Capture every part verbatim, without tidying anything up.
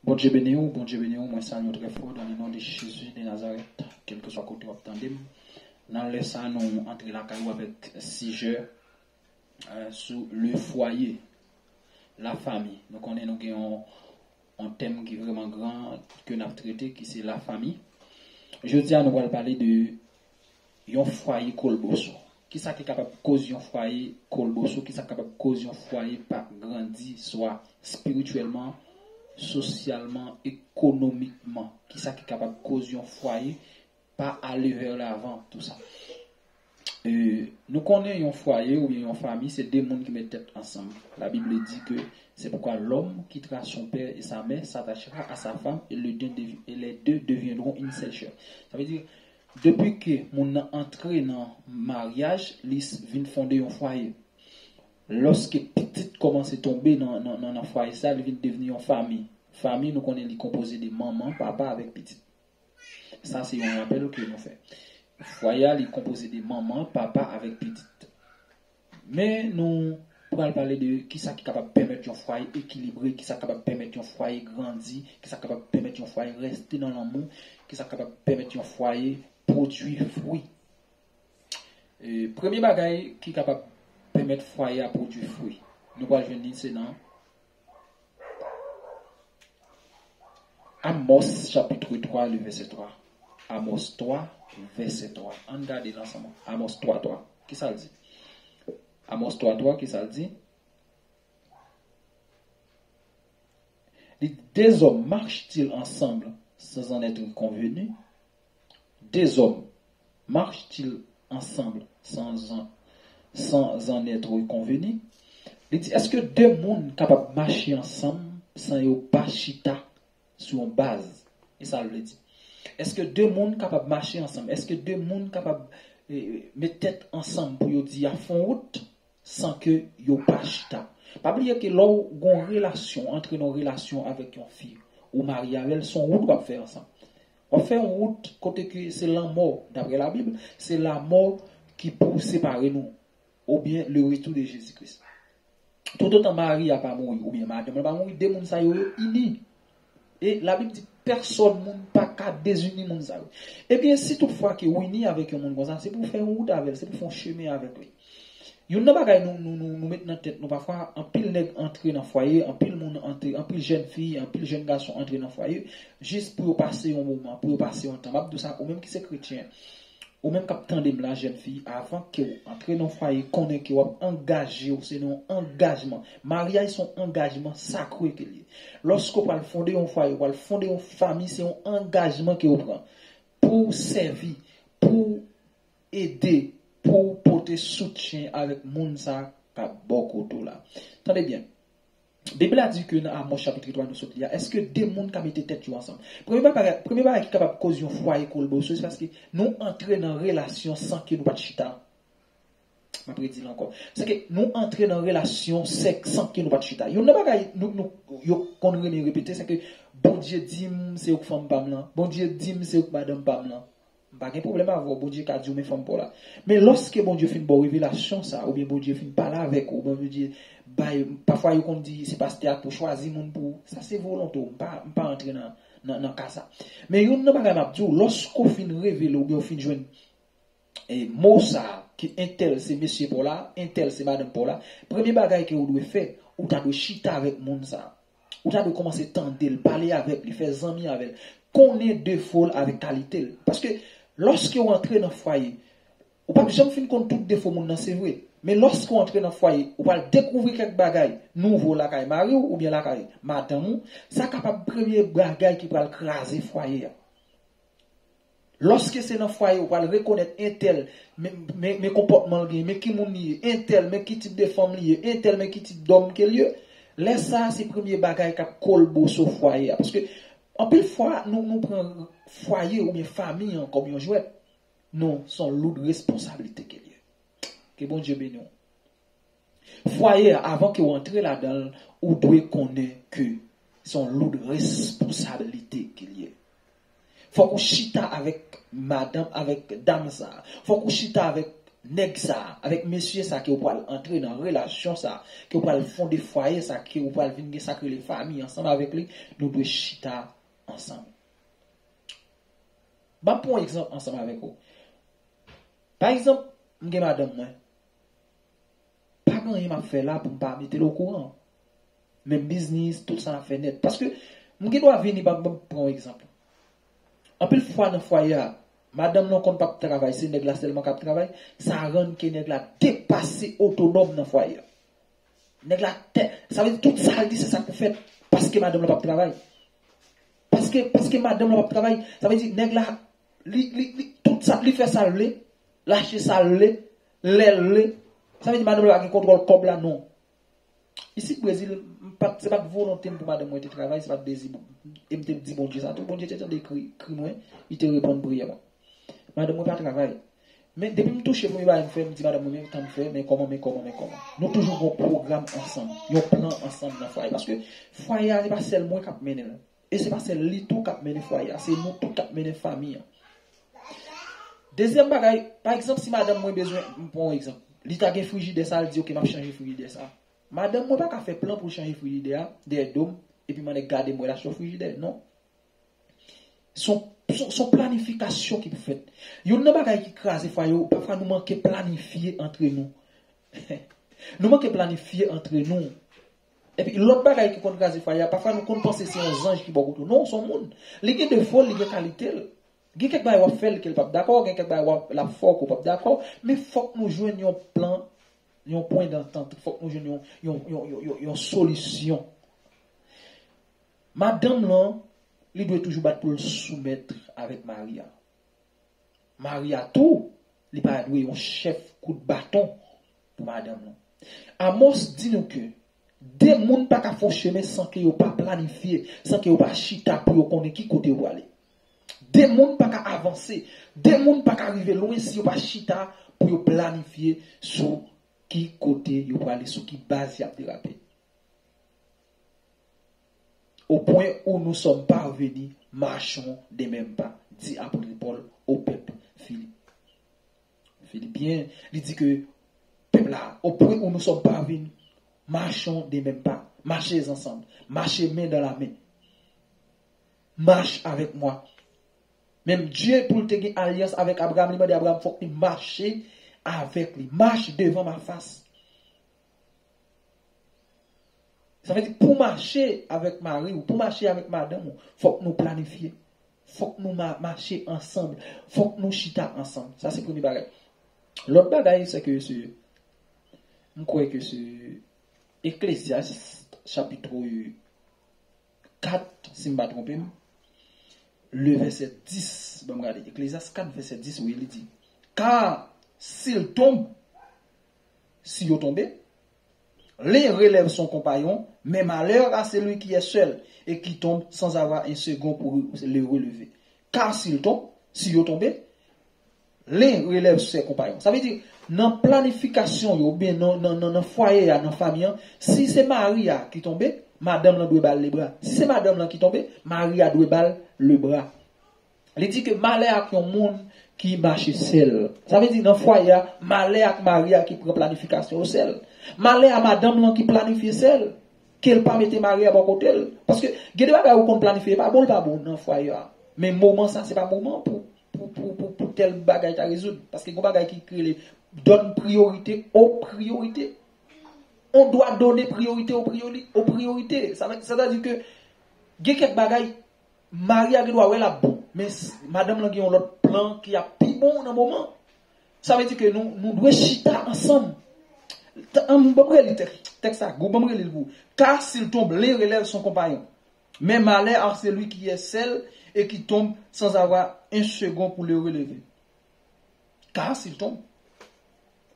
Bondye beni w, Bondye beni w. Mwen salye w trè fò dans le nom de Jésus de Nazareth, kèlkeswa kote w ap tande m. Nan lè sa, nou antre lakay ou avèk sijè euh, sou le foyer, la famille. Nou konnen nou gen yon, yon tèm ki vrèman gran ke n ap trete, ki se la famille. Jodi a, nou pral pale de yon fwaye kolboso. Kisa ki kapab koz yon fwaye kolboso? Kisa ki kapab koz yon fwaye pa grandi, swa espirityèlman, sosyalman, ekonomikman? Kisa ki kapab koz yon fwaye pa ale vè lavan, tou sa? E, nou konnen yon fwaye oubyen yon fanmi, se de moun ki met tèt ansanm. La Bible dit que c'est pourquoi l'homme quittera son père et sa mère, s'attachera à sa femme, et le deux devi- et les deux deviendront une seule chair. Sa vle di, depi ke moun nan antre nan maryaj, li s- vin fonde yon fwaye. Lòske pitit kòmanse tonbe nan, nan, nan, nan fwaye sa, li vin devni yon fanmi. Fanmi, nou konnen li konpoze de manman, papa avèk pitit. Sa se yon rapèl ke nou fè. Fwaye a, li konpoze de manman, papa avèk pitit. Men nou pral pale de kisa ki kapab pèmèt yon fwaye ekilibre, kisa kapab pèmèt yon fwaye grandi, kisa kapab pèmèt yon fwaye reste nan lanmou, kisa kapab pèmèt yon fwaye pwodui fwi. E, premye bagay ki kapab pèmèt fwaye a pwodui fwi, nou pral jwenn li se nan Amos chapitre twa, le verset twa. Amos twa, verset twa. Ann gade l ansanm. Amos twa twa. Kisa l di? Amos twa twa, kisa l di? Li di, deux hommes marchent-ils ensemble sans en être convenu? Deux hommes marchent-ils ensemble sans en, sans en être convenu? Li di, èske de moun kapab mache ansanm san yo pa chita sou yon baz? E sa l vle di. Èske de moun kapab mache ansanm? Èske de moun kapab eh, met tèt ansanm pou yo di y ap fè yon wout san ke yo pa chita? Pa bliye ke lè w gon relasyon, antre nan relasyon avèk yon fi, ou marye avè l, se yon wout w ap fè ansanm. W ap fè yon wout kote ke se lanmò, daprè Labib, se lanmò ki pou separe nou, oubyen le retour de Jésus-Christ. Toutotan mari a pa mouri, oubyen madanm lan pa mouri, de moun sa yo, yo ini. E Labib di, pèsòn moun pa ka dezini moun sa yo. Ebyen, si toutfwa ke w ini avèk yon moun konsa, se pou w fè yon wout avè l, se pou w fè yon chemen avèk li. Youn nan bagay nou, nou, nou, nou met nan tèt nou, pafwa, anpil nèg antre nan fwaye, anpil moun antre, anpil jèn fi, anpil jèn gason antre nan fwaye, jis pou yo pase yon moman, pou yo pase yon tan. M ap di w sa, ou menm ki se kretyen, ou menm k ap tande m la, jèn fi, avan ke w antre nan fwaye, konnen ke w ap angaje w, se nan yon angajman. Maryaj se yon angajman sakre ke l ye. Lòske w pral fonde yon fwaye, w pral fonde yon fanmi, se yon angajman ke w pran pou w sèvi, pou w ede, pou w pote soutyen avèk moun sa k ap bò kote w la. Tande byen. Bib la di ke nan Amos chapit twa nou sot li a, èske de moun ka mete tèt yo ansanm? Premye bagay, premye bagay ki kapab koz yon fwaye kolboso, se paske nou antre nan relasyon san ke nou pa t chita. M ap redi l ankò. Se ke nou antre nan relasyon sèk san ke nou pa t chita. Youn nan bagay nou, nou, yo konn renmen repete, se ke Bondye di m se ou k fanm pa m lan. Bondye di m se ou k madanm pa m lan. M pa gen pwoblèm avè w, Bondye ka di w men fanm pa w la. Men lòske Bondye fin ba w revelasyon sa, oubyen Bondye fin pale avèk ou, oubyen Bondye bay, pafwa yo konn di se pastè a k pou chwazi moun pou ou, sa se volonte w, m pa, m pa antre nan, nan, nan ka sa. Men youn nan bagay m ap di w, lòske w fin revele oubyen w fin jwenn e mo sa a, ke entèl se mesye pa w la, entèl se madanm pa w la, premye bagay ke w dwe fè, ou ta dwe chita avèk moun sa a. Ou ta dwe kòmanse tande l, pale avèk li, fè zanmi avè l, konnen defo l avèk kalite l. Paske lòske w antre nan fwaye, ou p ap janm fin konn tout defo moun nan, se vre. Men lòske w antre nan fwaye, ou pral dekouvri kèk bagay nouvo lakay mari w oubyen lakay madanm ou, sa kapab premye bagay ki pral kraze fwaye a. Lòske se nan fwaye, ou pral rekonèt entèl, men, men, men konpòtman l genyen, men ki moun li ye, entèl, men ki tip de fanm li ye, entèl, men ki tip dòm ke l ye. Lè sa a, se premye bagay k ap kolboso fwaye a. Paske, anpil fwa, nou, nou pran fwaye oubyen fanmi an kòm yon jwèt. Non, se yon loud responsablite ke l ye. Ke Bondye beni w. Fwaye a, avan ke w antre ladan l, ou dwe konnen ke se yon loud responsablite ke l ye. Fòk ou chita avèk madanm, avèk dam sa a. Fòk ou chita avèk nèg sa, avèk mesye sa ke w pral antre nan relasyon sa, ke w pral fonde fwaye sa, ke w pral vin gen sa k rele fanmi ansanm avèk li, nou dwe chita ansanm. Ban m pran yon egzanp ansanm avèk ou. Pa egzanp, m gen madanm mwen. Pa gen anyen m ap fè la pou m pa mete l okouran. Menm biznis, tout sa n ap fè nèt. Paske m gen dwa vini, pa m pran yon egzanp. Anpil fwa nan fwaye a, madanm lan konn p ap travay, se nèg la sèlman k ap travay, sa rann ke nèg la depase, otonòm nan fwaye a. Nèg la tè, sa vle di tout sa l di se sa k pou fèt, paske madanm lan p ap travay. Paske, paske madanm lan p ap travay, sa vle di nèg la, li, li, li, tout sa, li fè sa l vle, l achte sa l vle, lè l vle. Sa vle di madanm lan pa gen kontwòl kòb la, non. Isit Brezil, m pa t, se pa t volonte m pou madanm mwen te travay, se pa t dezi m. E m te di Bondye sa tou. Bondye te tande kri, kri mwen, li te reponn priyè mwen. Madanm mwen pa travay. Men depi m touche premye bagay m fè, m di madanm mwen, men tan m fè, men kòman, men kòman, men kòman. Nou toujou gen yon pwogram ansanm, yon plan ansanm nan fwaye. Paske fwaye a, se pa sèl mwen k ap mennen l. E se pa sèl li tou k ap mennen fwaye a, se nou tout k ap mennen fanmi an. Dezyèm bagay, pa egzanp, si madanm mwen bezwen, m pran yon egzanp, li ta gen frijidè sa, li di, "Oke, m ap chanje frijidè sa." Madanm mwen pa ka fè plan pou l chanje frijidè a dèyè do m, epi mande gade m wè l achte yon frijidè. Non. Se yon, se yon, se yon planifikasyon ki pou fèt. Youn nan bagay ki kraze fwaye yo, pafwa nou manke planifye antre nou. Nou manke planifye antre nou. Epi lòt bagay ki konn kraze fwaye a, pafwa nou konn panse se yon zanj ki bò kote w. Non, se yon moun. Li gen defo l, li gen kalite l. Gen kèk bagay w ap fè l ke l p ap dakò, gen kèk bagay w ap, l ap fè w ke w p ap dakò, men fòk nou jwenn yon plan, yon pwen dantant, fòk nou jwenn yon, yon, yon, yon, yon, yon solisyon. Madanm lan, li dwe toujou bat pou l soumèt avèk mari a. Mari a tou, li pa dwe yon chèf kout baton pou madanm lan. Amòs di nou ke de moun pa ka fè yon chemen san ke yo pa planifye, san ke yo pa chita pou yo konnen ki kote yo prale. De moun pa ka avanse, de moun pa ka rive lwen si yo pa chita pou yo planifye sou ki kote yo prale, sou ki baz y ap derape. Au point où nous sommes parvenus, marchons des mêmes pas, dit apôtre Paul au peuple Philippe. Filipyen, li di ke pèp la, au point où nous sommes parvenus, marchons des mêmes pas, mache ansanm, mache men dan la men. Mache avec moi. Menm Dye, pou l te gen alyans avèk Abraram, li mande Abraram fòk li mache avèk li. Marche devant ma face. Sa vle di pou mache avèk mari w, pou mache avèk madanm ou, fòk nou planifye. Fòk nou ma-, mache ansanm. Fòk nou chita ansanm. Sa se premye bagay. Lòt bagay, se ke se, m kwè ke se Eklezyas chapit kat, si m pa twonpe m, le vèsè dis, ban m gade, Eklezyas kat vèsè dis, wi, li di, Car s'il tombe, si yo tonbe, l'un relève son compagnon, mais malheur à celui qui est seul et qui tombe sans avoir un second pour le relever. Car s'il tombe, si yo tonbe, l'un relève ses compagnons. Sa vle di, nan planifikasyon yo, oubyen nan, nan, nan, nan fwaye a, nan fanmi an, si se mari a ki tonbe, madanm lan dwe ba l lebra. Si se madanm lan ki tonbe, mari a dwe ba l lebra. Li di ke malè ak yon moun ki mache sèl. Sa vle di nan fwaye a, malè ak mari a ki pran planifikasyon yo sèl. Malè a madanm lan ki planifye sèl. Ke l pa mete mari a bò kote l. Paske gen de bagay ou konn planifye, e pa bon, l pa bon nan fwaye a. Men moman sa, se pa moman pou, pou, pou, pou, pou tèl bagay ta rezoud. Paske gen bagay ki rele donne priorité aux priorités. On doit donner priorité aux priori-, aux priorités. Sa vle, sètadi ke gen kèk bagay, mari a gen dwa wè l ap bon, men s-, madanm lan gen yon lòt plan ki ap pi bon nan moman. Sa vle di ke nou, nou dwe chita ansanm. T-, an, ban m reli tèks, tèks sa, gou, ban m reli l pou ou. Car s'il tombe, l'un relève son compagnon. Mais malheur à celui qui est seul et qui tombe sans avoir un second pour le relever. Car s'il tombe.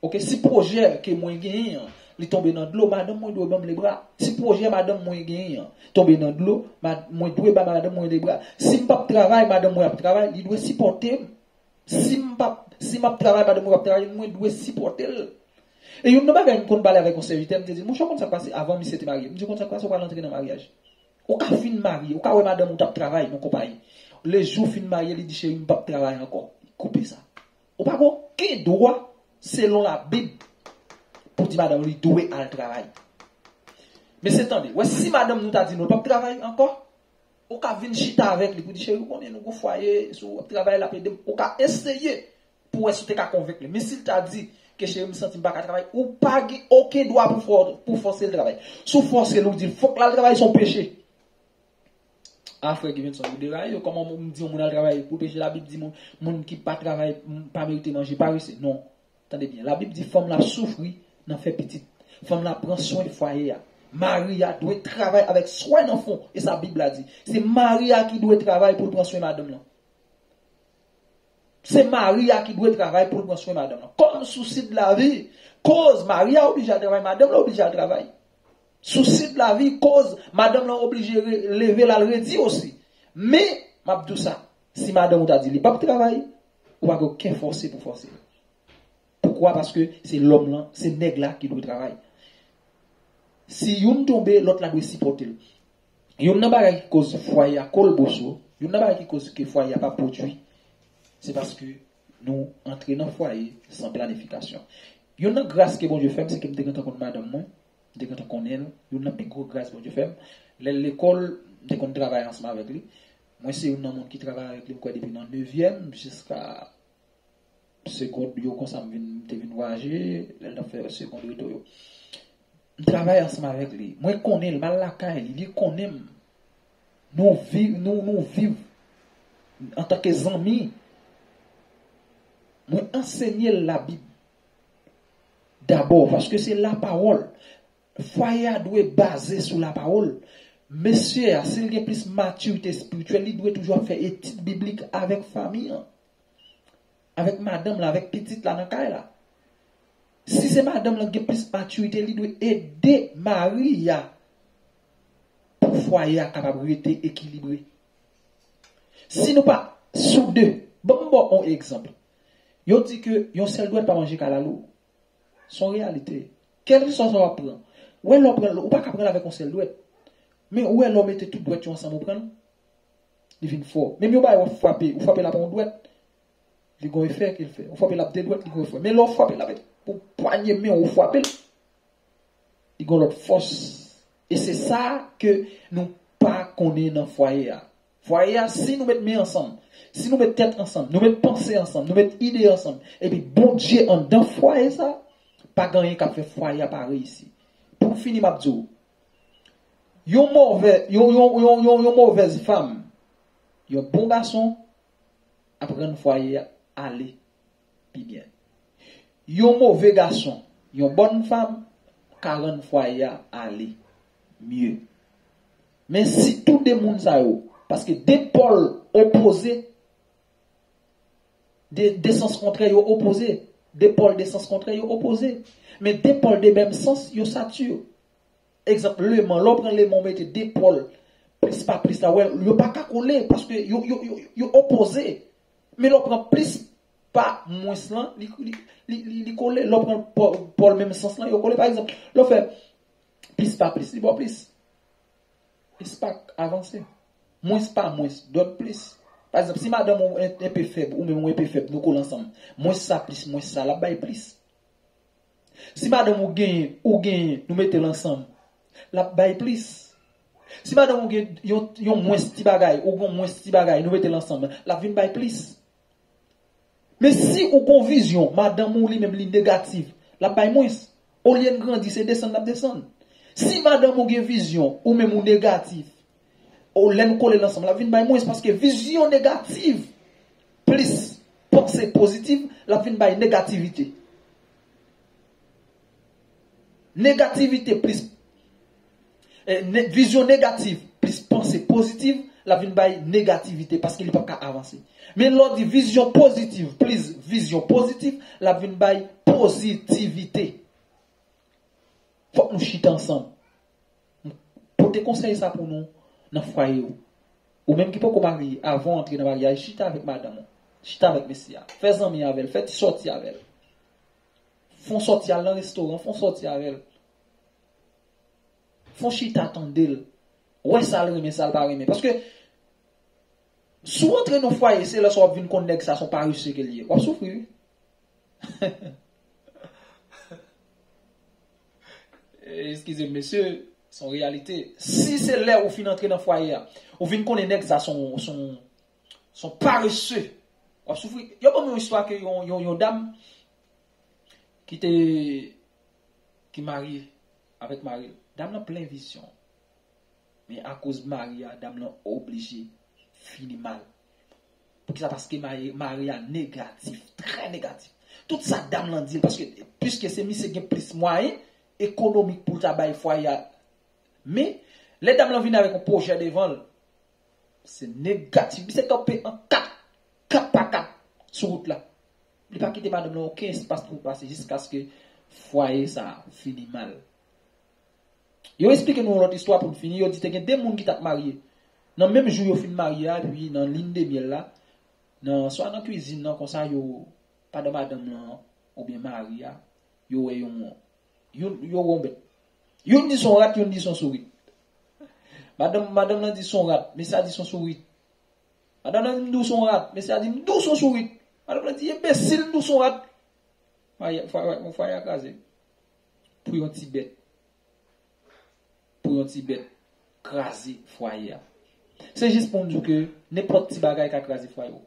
Oke, si pwojè ke mwen genyen an, li tonbe nan dlo, madanm mwen dwe ban m lebra. Si pwojè madanm mwen genyen an tonbe nan dlo, ma-, mwen dwe ba madanm mwen lebra. Si m p ap travay, madanm mwen ap travay, li dwe sipòte m. Si m p ap, si m ap travay, madanm mwen p ap travay, mwen dwe sipòte l. E youn nan bagay m konn pale avèk yon sèvitè, m te di l, "Monchè, ou konn sa k pase avan misye te marye?" M di, "Ou konn sa k pase, ou pral antre nan maryaj." Ou ka fin marye, ou ka wè madanm ou t ap travay nan konpayi. Lejou w fin marye, li di, "Cheri, m p ap travay ankò." Koupe sa. Ou pa gen okenn dwa, selon Labib, pou di madanm li dwe al travay. Mesye, tande, wè, si madanm nou ta di nou l p ap travay ankò, ou ka vin chita avèk li pou di, cheri, ou konnen nou gon fwaye, si w ap travay, l ap ede m. Ou ka eseye pou wè si w te ka konvenk li. Men si l ta di ke, cheri, m santi m pa ka travay, ou pa gen okenn dwa pou fò-, pou fòse l travay. Si w fòse l, ou di l fòk l al travay, se yon peche. A, frè Givenson, ou deraye, kòman m di yon moun al travay pou peche? Labib di moun, moun ki pa travay, m, pa merite manje, parese. Non. Tande byen, Labib di fanm la soufri nan fè pitit. Fanm la pran swen fwaye a. Mari a dwe travay avèk swè nan fon. E sa Bib la di. Se mari a ki dwe travay pou l pran swen madanm lan. Se mari a ki dwe travay pou l pran swen madanm lan. Kòm sousi de lavi, koz mari a oblije al travay, madanm lan oblije al travay. Sousi de lavi, koz madanm lan oblije re-, leve l al redi osi. Men, m ap di w sa, si madanm ou ta di li p ap travay, ou pa gen okenn fòse pou fòse l. Poukwa? Paske se lòm lan, se nèg la ki dwe travay. Si youn tonbe, lòt la dwe sipòte l. Youn nan bagay ki koz fwaye a kolboso, youn nan bagay ki koz ke fwaye a pa pwodui, se paske nou antre nan fwaye san planifikasyon. Youn nan gras ke Bondye fè m, se ke m te gentan konn madanm mwen, m te gentan konnen l. Youn nan pi gwo gras Bondye fè m, lè l lekòl, m te konn travay ansanm avèk li. Mwen se youn nan moun ki travay avèk li, m kwè, depi nan nevyèm jiska segond yo, konsa m vin, m te vin vwayaje, lè l t ap fè segond reto yo. M travay ansanm avèk li. Mwen konnen l, m al lakay li, li konnen m. Nou viv, nou, nou viv antanke zanmi. Mwen ansenye l Labib dabò, paske se lapawòl. Fwaye a dwe baze sou lapawòl. Mesye a, si l gen plis matirite espirityèl, li dwe toujou ap fè etid biblik avèk fanmi an, avèk madanm la, avèk pitit la nan kay la. Si se madanm lan gen plis matirite, li dwe ede mari a pou fwaye a kapab rete ekilibre. Si nou pa sou de, ban m ba w yon egzanp. Yo di ke yon sèl dwèt pa manje kalalou. Se yon reyalite. Kèlkeswa sa w ap pran. Ou wè lè w pran, ou pa ka pran l avèk yon sèl dwèt. Men ou wè lè w mete tout dwèt yo ansanm ou pran l, li vin fò. Menm yon bagay w ap frape, ou frape l ap yon dwèt, li gon efè ke l fè. Ou frape l ap de dwèt, li gon efè. Men lè w frape l avèk yon pwanye men w, ou frape l, li gon lòt fòs. E se sa ke nou pa konnen nan fwaye a. Fwaye a, si nou met men ansanm, si nou met tèt ansanm, nou met panse ansanm, nou met ide ansanm, epi Bondye anndan fwaye sa, pa gen anyen k ap fè fwaye a pa reyisi. Pou m fini, m ap di w, yon move, yon, yon, yon, yon, yon movèz fanm, yon bon gason ap rann fwaye a ale pi byen. Yon move gason, yon bòn fanm ka rann fwaye a ale mye. Men si tou de moun sa yo, paske de pòl opoze, de, de sans kontrè yo opoze, de pòl de sans kontrè yo opoze, men de pòl de menm sans yo satire. Egzanp, leman, lè w pran leman w mete de pòl, plis pa plis la, wè, yo pa ka kole, paske yo, yo, yo, yo opoze. Men lè w pran plis pa mwens lan, li, li, li, li, li kole. Lè w pran pòl, pòl menm sans lan, yo kole. Pa egzanp, lè w fè plis pa plis, li ba w plis. Plis pa avanse. Mwens pa mwens, dòt plis. Pa egzanp, si madanm ou en, enpe fèb, ou menm ou enpe fèb, nou kole ansanm. Mwens sa plis mwens sa, l ap bay plis. Si madanm ou genyen, ou genyen, nou mete l ansanm, l ap bay plis. Si madanm ou gen yon, yon mwens ti bagay, ou gen mwens ti bagay, nou mete l ansanm, l ap vin bay plis. Men si ou gon vizyon, madanm ou li menm li negatif, l ap bay mwens. Olye n grandi, se desann l ap desann. Si madanm ou gen vizyon, ou menm ou negatif, o, lè n kole l ansanm, l ap vin bay mwens, paske vizyon negatif plis panse pozitif, l ap vin bay negativite. Negativite plis, eh, ne, vizyon negatif plis panse pozitif, l ap vin bay negativite, paske li p ap ka avanse. Men lè w di vizyon pozitif plis vizyon pozitif, l ap vin bay pozitivite. Fòk nou chita ansanm. M pote konsèy sa pou nou nan fwaye w. Ou menm ki poko marye, avan w antre nan maryaj, chita avèk madanm ou. Chita avèk mesye a. Fè zanmi avè l, fè ti sòti avè l. Fè yon sòti, al nan restoran, fè yon sòti avè l. Fè yon chita tande l. Wè sa l renmen, sa l pa renmen. Paske si w antre nan fwaye, se lè sa w ap vin konn nèg sa se yon parese ke l ye. W ap soufri, wi. Eh, eskize m, mesye, se yon reyalite. Si se lè ou fin antre nan fwaye a, ou vin konnen nèg sa se yon, se yon, se yon parese, w ap soufri. Yo ban m yon istwa ke yon, yon, yon dam ki te, ki marye avèk mari l. Dam nan plen vizyon. Men akoz mari a, dam lan oblije fini mal. Poukisa? Paske mari, mari a negatif, trè negatif. Tout sa dam lan di l, paske, piske se misye gen plis mwayen ekonomik pou l ta bay fwaye a. Men, lè dam lan vin avèk yon pwojè devan l, se negatif. Misye kanpe an kat, kat pa kat sou wout la. Li pa kite madanm lan okenn espas pou l pase jiskaske fwaye sa a fini mal. Yo esplike nou yon lòt istwa pou n fini. Yo di te gen de moun ki t ap marye. Nan menm jou yo fin marye a, epi nan lin de myèl la, nan, swa nan kwizin nan, konsa yo, pandan madanm lan, oubyen mari a, yo wè yon, yon, yo wè yon bèt. Youn di se yon rat, youn di se yon sourit. Madanm, madanm lan di se yon rat, mesye a di se yon sourit. Madanm lan di m di w se yon rat, mesye a di m di w se yon sourit. Madanm lan di enbesil, m di w se yon rat. Fwaye, fwaye, fwaye a kraze. Pou yon ti bèt. Pou yon ti bèt kraze fwaye a. Se jis pou m di w ke nenpòt ti bagay ka kraze fwaye w.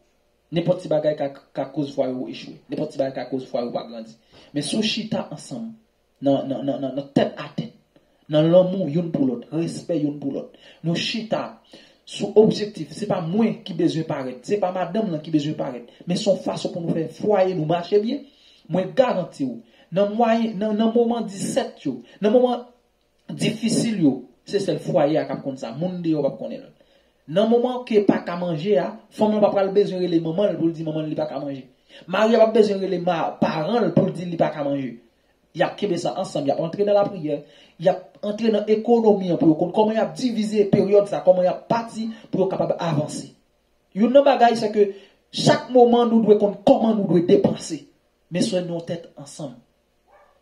Nenpòt ti bagay ka, ka koz fwaye w echwe. Nenpòt ti bagay ka koz fwaye w pa grandi. Men si w chita ansanm, nan, nan, nan, nan, nan tèt a tèt, nan lanmou youn pou lòt, respè youn pou lòt. Nou chita sou objektif. Se pa mwen ki bezwen parèt, se pa madanm lan ki bezwen parèt, men se yon fason pou nou fè fwaye nou mache byen. Mwen garanti w, nan mwayen, nan, nan moman disèt yo, nan moman difisil yo, se sèl fwaye a k ap konn sa. Moun deyò p ap konnen l. Nan moman ke pa ka manje a, fanm lan pa pral bezwen rele manman l pou l di manman l li pa ka manje. Mari a p ap bezwen rele ma, paran l pou l di li pa ka manje. Y ap kenbe sa ansanm, y ap antre nan lapriyè, y ap antre nan ekonomi an pou yo konn kòman y ap divize peryòd sa, kòman y ap pati pou yo kapab avanse. Youn nan bagay, se ke chak moman nou dwe konn kòman nou dwe depanse. Men swen nou tèt ansanm.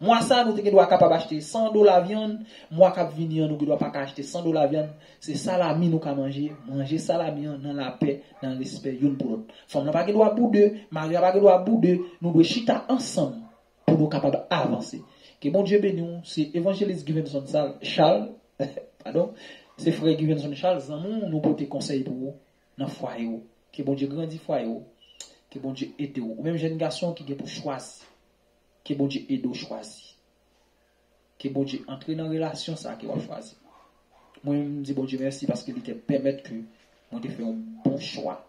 Mwa sa, nou te gen dwa kapab achte san dola vyann, mwa k ap vini an, nou gen dwa pa ka achte san dola vyann. Se salami nou ka manje, manje salami an nan lapè, nan respè youn pou lòt. Fanm nan pa gen dwa boude, mari a pa gen dwa boude, nou dwe chita ansanm pou nou kapab avanse. Ke Bondye beni w, se Evanjelis Givenson Sal-, Charles, padon, se frè Givenson Charles, zanmi w, nou pote konsèy pou ou nan fwaye w. Ke Bondye grandi fwaye w, ke Bondye ede w. Ou menm jèn gason ki gen pou chwazi, ke Bondye ede w chwazi. Ke Bondye antre nan relasyon sa ke w ap chwazi. Mwen menm, m di Bondye mèsi paske li te pèmèt ke mwen te fè yon bon chwa.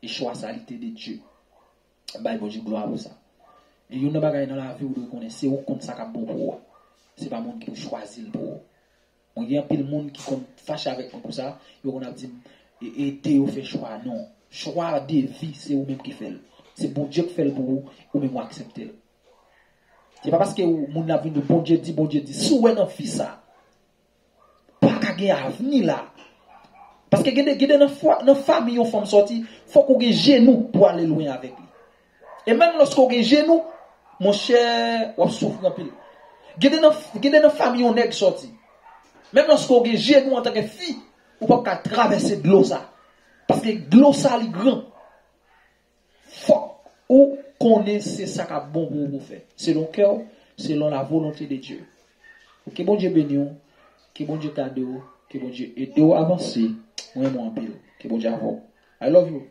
E chwa sa, li te de Dye. M bay Bondye glwa pou sa. E youn nan bagay nan lavi ou dwe konnen, se ou konn sa k ap bon pou ou a. Se pa moun ki pou chwazi l pou ou. Mwen gen anpil moun ki konn fache avèk mwen pou sa, yo konn ap di m, "E, ede yo fè chwa." Non. Chwa de vi, se ou menm ki fè l. Se Bondye k fè l pou ou, ou menm ou aksepte l. Se pa paske ou, moun la vin di, "Bondye di, Bondye di." Si w wè nan vi sa, pa ka gen avni la. Paske gen de, gen de nan fwa, nan fanmi yon fanm sòti, fòk ou gen jenou pou ale lwen avèk li. E menm lòske w gen jenou, monchè, w ap soufri anpil. Gen de nan, gen de nan fanmi yon nèg sòti. Menm lòske w gen jenou antanke fi, ou p ap ka travèse dlo sa. Paske dlo sa li gran. Fòk ou konnen se sa k ap bon pou ou pou fè. Selon kè w, selon la volonté de Dieu. Ke Bondye beni w, ke Bondye gade w, ke Bondye ede w avanse. Mwen renmen w anpil. Ke Bondye avè w. I love you.